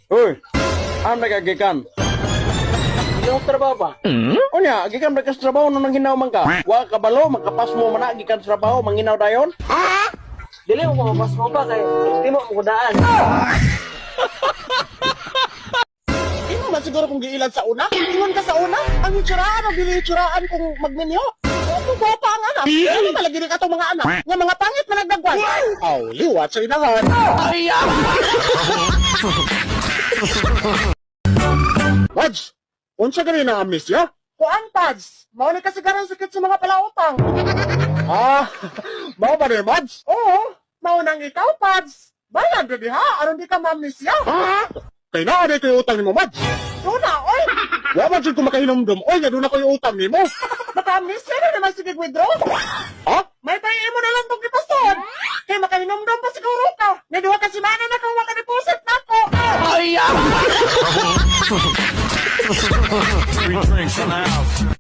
Uy, ano ka gikan? Yung trabaho ba? Unya, gikan ba ka sa trabaho nung nanghinaw man ka? Wa ka balo, magkapas mo man na gikan sa trabaho, manghinaw dayon? Dili mo kumapas mo pa kay di mo mo daan. Imo man siguro kung giilan sa una. Ingon ka sa una, ang itsuraan o dili itsuraan kung magminyo. Kung gwapa ang anak, ano malagi ni katong mga anak nga mga pangit man nagdagwan. Aw, liwat sa inahan. Wads, unsa gani na amnesia? Kuan pads, mao ni kasigaran sakit sa mga palautang. Ah, mao ba ni Mads? Oo, mao nang ikaw pads. Bayad ra diha aron di ka maamnesia. Kay naa di ko'y utang nimo, Mads. Tuna, oy! Wa man jud ko makahinomdom, oy, nga doon ako'y utang nimo. Maka-amnesia na naman sige withdraw. Ha? May mo na lang tong ipasod. Kay makahinomdom pa siguro ka. Nga duha ka semana na kang waka deposit nako. Free drinks in the house.